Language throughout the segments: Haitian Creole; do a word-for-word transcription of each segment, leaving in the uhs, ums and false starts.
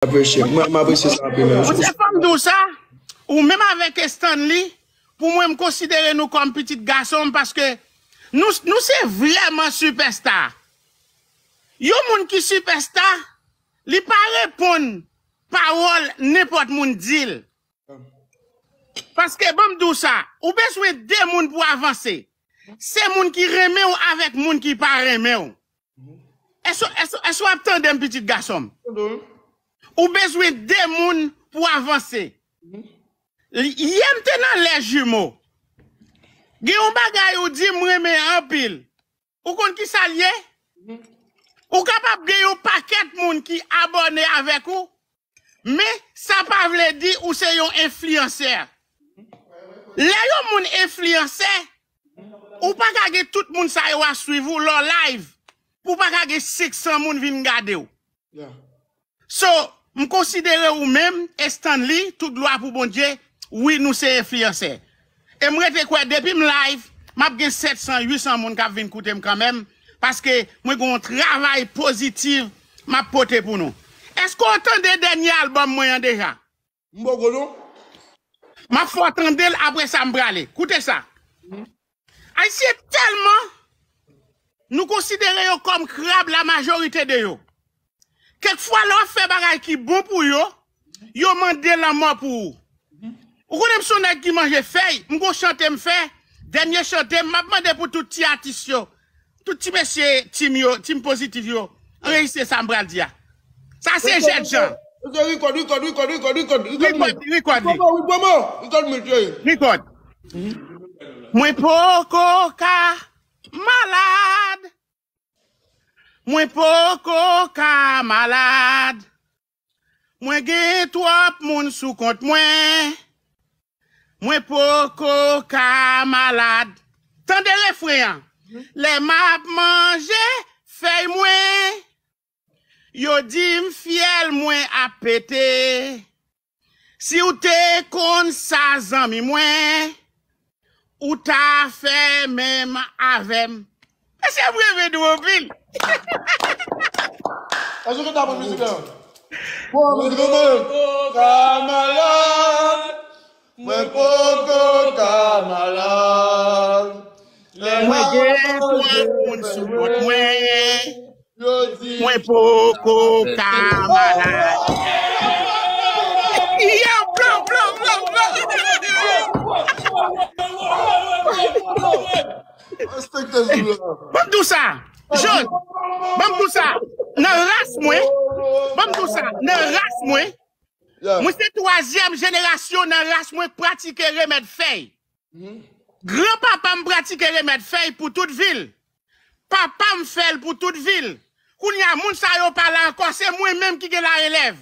Apresye. Mwen, m apresye sa anpil, men. Monchè, fò m di w sa, ou menm avèk Stanley, pou mwen, m konsidere nou kòm pitit gason m paske nou, nou se vrèman sipèsta. Yon moun ki sipèsta, li pa reponn pawòl nenpòt moun di l. Paske, ban m di w sa, ou bezwen de moun pou avanse. Se moun ki renmen w avèk moun ki pa renmen w. Èske, èske, èske w ap tande m, pitit gason m? Ou bezwen de moun pou avanse. Yè m te nan lè jimo. Gen yon bagay ou di m renmen anpil. Ou konn ki sa l ye? Ou kapab gen yon pakèt moun ki abòne avèk ou, men sa pa vle di ou se yon enfliyansè. Lè yon moun enfliyansè, ou pa ka gen tout moun sa yo ap swiv ou lè w live, pou w pa ka gen senk san moun vin gade w. So, m konsidere ou menm, Stanley, tout glwa pou Bondye, wi, nou se enfliyansè. E m rete kwè, depi m live, m ap gen sèt san, uit san moun k ap vin koute m kanmenm, paske mwen gen yon travay pozitif m ap pote pou nou. Èske w tande dènye albòm mwen an deja? M poko non. M ap fè w tande l, apre sa m prale. Koute sa. Ayisyen tèlman nou konsidere yo kòm krab, la majorite de yo. Kèk fwa lè w ap fè bagay ki bon pou yo, yo mande lanmò pou ou. Ou konnen m se yon nèg ki manje fèy, m gon chante m fè, dènye chante m, m ap mande pou tout ti atis yo, tout ti mesye team yo, team pozitif yo, anrejistre sa m pral di a. Sa se jèn jan. Rikòd, rikòd, rikòd, rikòd, rikòd, rikòd. Rikòd, rikòd. Rikòd, rikòd, rikòd. Rikòd. Mwen poko ka malad. Mwen poko ka malad. Mwen gen twòp moun sou kont mwen. Mwen poko ka malad. Tande refren an. Lè m ap manje fèy mwen, yo di m fyèl mwen ap pete. Si w te konn sa, zanmi mwen, ou ta fè menm avè m. Mesye, m renmen nou anpil. Èske w ta pran mizik la? Bon, mizik la, mwen ka malad. Mwen poko ka malad. Mwen gen twòp moun sou kont mwen. Mwen poko ka malad. Yo, blan, blan, blan, blan. Respekte Zoula. Ban m di w sa. Jòj, ban m di w sa. Nan ras mwen, ban m di w sa. Nan ras mwen, mwen se twazyèm jenerasyon nan ras mwen k pratike remèd fèy. Granpapa m pratike remèd fèy pou tout vi l. Papa m fè l pou tout vi l. Kounye a, moun sa yo pa la ankò, se mwen menm ki gen larelèv.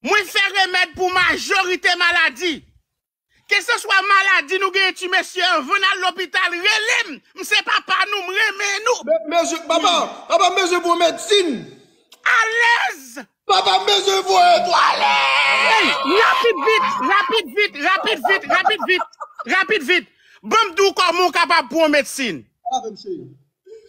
Mwen fè remèd pou majorite maladi. Keseswa maladi nou genyen, ti mesye, anvan n al lopital, rele m. M se papa nou, m renmen nou. Men, men, papa, papa, m bezwen pou yon medsin. Alèz! Papa, m bezwen voye twalèt! Rapid vit, rapid vit, rapid vit, rapid vit, rapid vit. Ban m di w kòman w kapab pran medsin.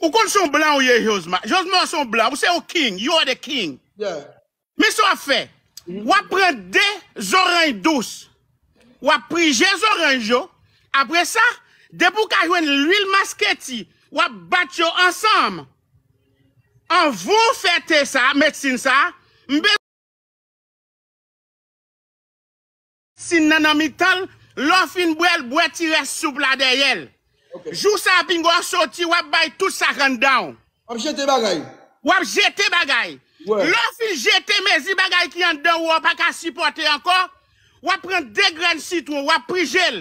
Ou konn se yon blan ou ye, Josma. Josma se yon blan. Ou se yon king. You are the king. Men sa w ap fè. W ap pran de zoranj dous. W ap prije zoranj yo. Apre sa, depi w ka jwenn lwil masketi, w ap bat yo ansanm. Anvan w fè te sa, medsin sa, m bezwen medsin nan nan mitan l, lè w fin bwè l, bwè ti rès soup la dèyè l. Jou sa a pinga w soti, w ap bay tout sa k anndan w. W ap jete bagay. W ap jete bagay. Lè w fin jete mezi bagay ki anndan w, w pa ka sipòte ankò, w ap pran de grenn sitwon, w ap prije l,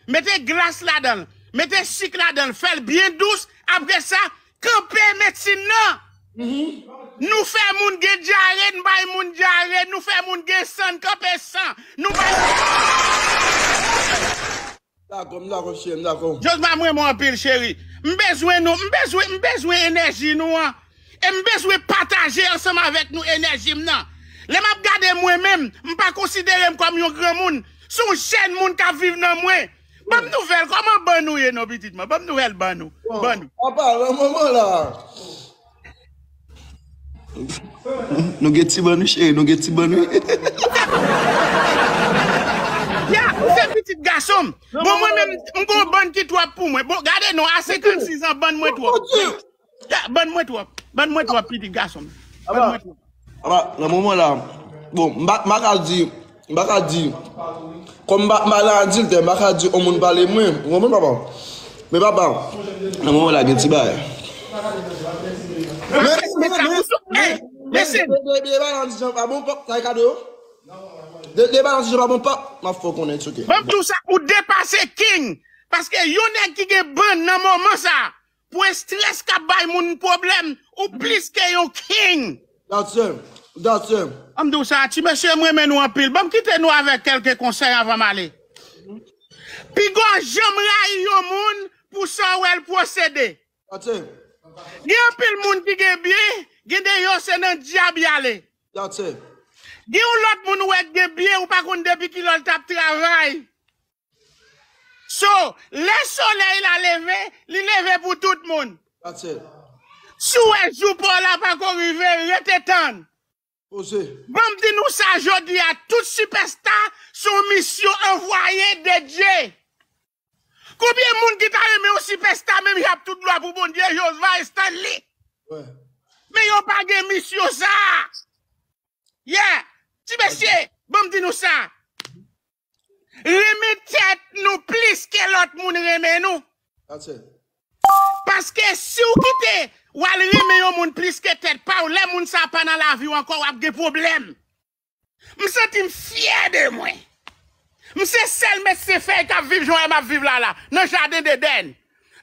mete glas ladan l, mete sik ladan l, fè l byen dous, apre sa, kanpe medsin nan. Nou fè moun gen dyare, n bay moun dyare, nou fè moun gen san, n kanpe san, nou bay. Dakò, m dakò, cheri, m dakò. Josma, m renmen w anpil, cheri. M bezwen nou, m bezwen, m bezwen enèji nou an. E m bezwen pataje ansanm avèk nou enèji m nan. Lè m ap gade mwen menm, m pa konsidere m kòm yon granmoun. Se yon jèn moun k ap viv nan mwen. Ban m nouvèl, kòman ban nou ye non, pitit mwen? Ban m nouvèl ban nou. Ban nou. Apa, nan moman la. Nou gen ti bann wi, cheri, nou gen ti bann wi. Ya, ou se pitit gason m. Bon, mwen menm, m gon bann ki twòp pou mwen. Bon, gade non, a senkannsis an, bann mwen twòp. Ya, bann mwen twòp. Bann mwen twòp, pitit gason m. Bann mwen twòp. Apa, nan moman la, bon, m pa, m pa ka di, m pa ka di, kòm m pa, m pa nan adiltè, m pa ka di yon moun pale mwen, ou konprann, papa? Men papa, nan moman la, gen ti bagay. Men, men, men, men, men, de, de, de, de balan di jan pa bon pòp, sa e kado yo? De, de balan di jan pa bon pòp, m ap fè w konnen, it's okay. Ban m di w sa, ou depase king, paske yon nèg ki gen bann nan moman sa, pou estrès k ap bay moun pwoblèm, ou plis ke yon king. That's it. That's it. An m di w sa, ti mesye, m renmen nou anpil. Ban m kite nou avèk kèlke konsèy anvan m ale. Piga w janm rayi yon moun pou sa w wè l posede. That's it. Gen anpil moun ki gen byen, gen de yo se nan dyab y ale. That's it. Gen yon lòt moun ou wè k gen byen, ou pa konn depi kilè l t ap travay. So, lè solèy la leve, li leve pou tout moun. That's it. Si w wè jou pa w la pako rive, rete tann. Poze. Ban m di nou sa jodi a, tout sipèsta se yon misyon anvwaye de Dye. Konbyen moun ki ta renmen yon sipèsta menm jan ap tout glwa pou Bondye, Josva, Stanley? Wè. Men yo pa gen misyon sa. Yeah. Ti mesye, ban m di nou sa. Renmen tèt nou plis ke lòt moun renmen nou. That's it. Paske si w kite w al renmen yon moun plis ke tèt pa w, lè moun sa pa nan lavi w ankò, w ap gen pwoblèm. M santi m fyè de mwen. M se sèl medsen fèy k ap viv jan w wè m ap viv la la, nan jaden Edenn.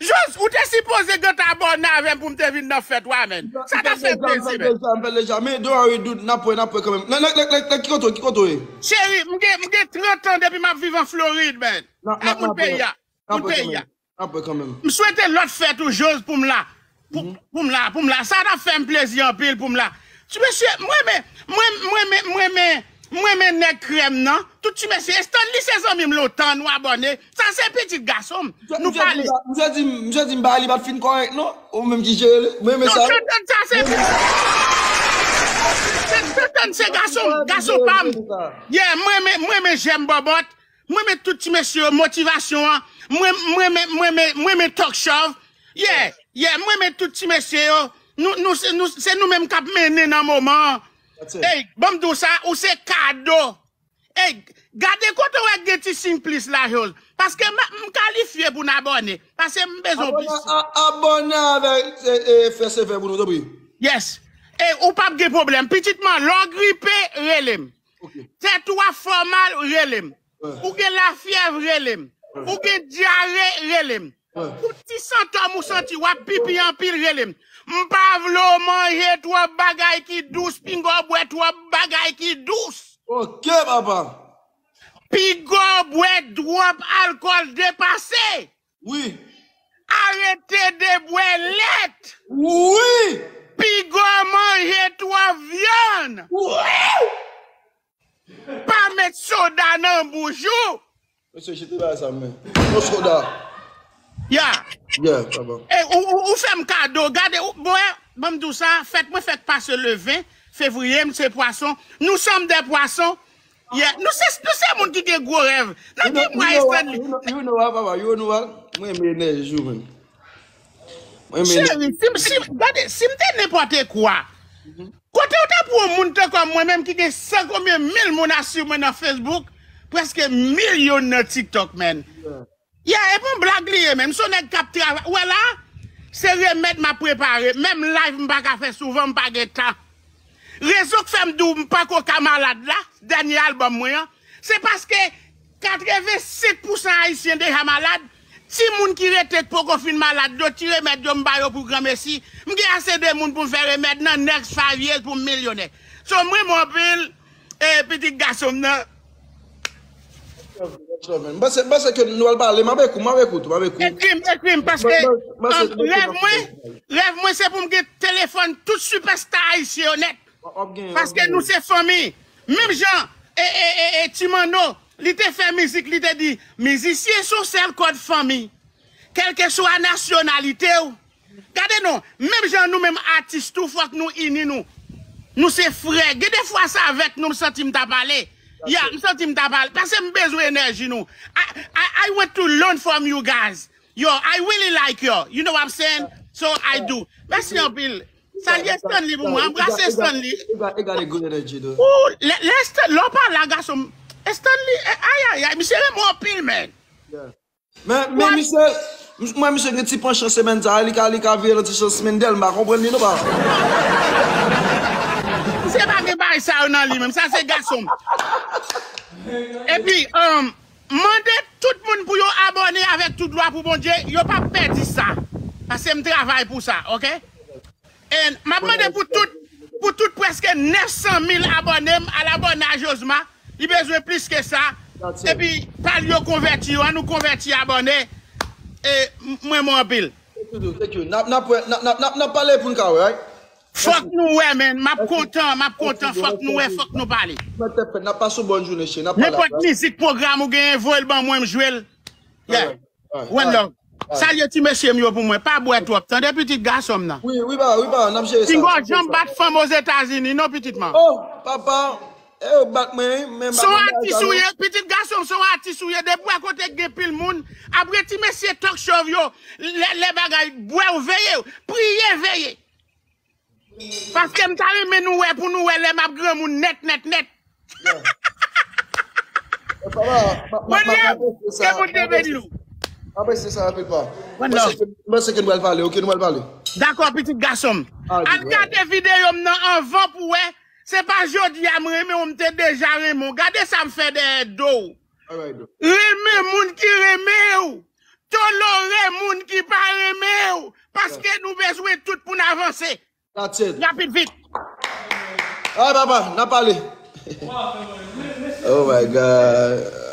Jos, ou te sipoze gentan abòne avè m pou m te vin nan fèt ou a, menn. Sa ta fè m plezi, menn. M fè l deja, men don't worry, dude, n ap wè, n ap wè kanmenm. Nan, nan, nan, nan, nan, ki kote w, ki kote w ye? Cheri, m gen, m gen trant an depi m ap viv an Florid, menn. Ak moun peyi a. Moun peyi a. N ap wè kanmenm. M swete lòt fèt ou, Jos, pou m la. Pou, pou m la, pou m la. Sa t ap fè m plezi anpil pou m la. Ti mesye, mwen men, mwen, mwen men, mwen men, mwen men nèg krèm nan. Tout ti mesye, Stanley se zanmi m lontan, nou abòne. Sa se pitit gason m. Nou pale. Misye di, misye di m ba li pa t fin kòrèk non. Ou menm ki jere li. Mwen men sa. Non, Stanley sa se Stanley se gason m, gason pa m. Yeah, mwen men, mwen men jèm bòbòt. Mwen men tout ti mesye yo, motivasyon an. Mwen, mwen men, mwen men, mwen men talk show. Yeah, yeah, mwen men tout ti mesye yo. Nou, nou, se, nou, se nou menm k ap mennen nan moman an. Ey, ban m di w sa, ou se kado. Ey, gade kote w wè gen ti siy plis la, Jos. Paske m, m kalifye pou n abòne. Paske m bezwen plis. Abòne, a, abòne avèk, e, e, fè se fè pou nou, tanpri. Yes. E ou p ap gen pwoblèm. Pitit mwen, lè w gripe, rele m. Tèt ou ap fè w mal, rele m. Ou gen lafyèv, rele m. Ou gen dyare, rele m. Tout ti sentòm ou santi w ap pipi anpil, rele m. M pa vle w manje twòp bagay ki dous, pinga w bwè twòp bagay ki dous. Ok, papa. Pinga w bwè twòp alkòl depase. Wi. Arete de bwè lèt. Wi. Pinga w manje twòp vyann. Wi. Pa met soda nan bouch ou. Mesye, jete bagay sa, men. Non soda. Ya. Yeah, papa. E, ou, ou, ou fè m kado. Gade, ou, bon, ban m di w sa, fèt mwen fèk pase le ven fevriye, m se pwason. Nous sommes des poissons. Yeah. Nou se, nou se moun ki gen gwo rèv. Nan ki mwa Stanley? You know, you know what, papa? You know what? Mwen renmen enèji w, men. Mwen renmen enèji. Cheri, si, si, gade, si m te nenpòt kwa, kote w ta pran yon moun tankou mwen menm ki gen san konbyen mil moun a swiv mwen nan Facebook, prèske milyon nan TikTok, man. Yeah, e pa yon blag li ye, menm. Se yon nèg k ap travay. Ou wè la, se remèd m ap prepare. Menm live m pa ka fè souvan, m pa gen tan. Rezon k fè m di w m pako ka malad la, dènye albòm mwen an, se paske katrevensenk pousan Ayisyen deja malad. Timoun ki rete k poko fin malad yo, ti remèd yo m ba yo pou granmesi. M gen ase de moun pou m fè remèd nan next five years pou m milyonè. So, m renmen w anpil, e, pitit gason m nan. M panse, m panse ke nou al pale, m avèk ou, m avèk ou tou, m avèk ou. Ekri m, ekri m, paske, um, rèv mwen, rèv mwen se pou m gen telefòn tout sipèsta ayisyen yo nèt. W ap gen, w ap gen. Paske nou se fanmi. Menm jan, e, e, e, e, Ti Manno, li te fè mizik, li te di, mizisyen se yon sèl kòd fanmi. Kèlkeswa nasyonalite w. Gade non, menm jan nou menm atis tou, fòk nou ini nou. Nou se frè. Gen de fwa se avèk nou m santi m ta pale. Ya, m santi m ta pale. Paske m bezwen enèji nou. I, I, I want to learn from you guys. Yo, I really like you. You know what I'm saying? So I do. Mèsi anpil. Salye Stanley pou mwen. Anbrase Stanley. Ou, lè, lè Stan-, lè w pa la, gason m, Stanley, eh, ay, ay, ay, misye renmen w anpil, man. Men, men misye, m wè misye gen ti panch nan semèn sa a, li ka, li ka vire nan ti sans Mendel, m pa konprann li non pa. Misye pa gen bagay sa yo nan li menm, sa se gason m. Epi, um, mande tout moun pou yo abòne avèk tout glwa pou Bondye, yo p ap pèdi sa. Paske m travay pou sa, oke? And m ap mande pou tout, pou tout prèske nèf san mil abòne m, al abòne a Josma. Li bezwen plis ke sa. Epi, pale yo konvèti yo, an nou konvèti abòne. E, m-, mwen mwen anpil. Thank you, thank you. N ap, n ap wè, n ap, n ap, n ap, n ap pale pou n ka wè, right? Fòk nou wè, man. M ap kontan, m ap kontan. Fòk nou wè, fòk nou pale. Mèt tèt fèt, n ap pase yon bòn jounen, che, n ap pale Nenpòt apre. Mizik pwogram ou genyen, voye l ban mwen, m jwe l. Yeah. Alright, One alright. love. Salye ti mesye m yo pou mwen. Pa bwè twòp. Tande pitit gason m nan. Wi, wi, ba, wi, ba, n ap jere sa. Pinga w janm bat fanm Ozetazini, non, pitit man. Oh, papa. E yo bat mwen, wi, men Se yon atis ou ye, pitit gason m, se yon atis ou ye. Depi w wè kote k gen pil moun, apre ti mesye talk show yo, lè, lè bagay, bwè w veye, priye veye. Paske m ta renmen nou wè pou nou wè lè m ap granmoun nèt, nèt, nèt. Papa, m ap, m ap, m ap, m ap apresye sa. Ke Bondye beni nou. M apresye sa anpil pa. One love. M panse ke nou pral pale, oke, nou pral pale. Dakò, pitit gason m. Ah, Al good, gade videyo m nan anvan pou wè. Se pa jodi a m renmen w, m te deja renmen w. Gade sa m fè dèyè do w. Alright, bro. Renmen moun ki renmen w. Tolore moun ki pa renmen w. Paske nou bezwen tout pou n avanse. That's it. Rapid vit. Ay, papa, n ap pale. Oh my God.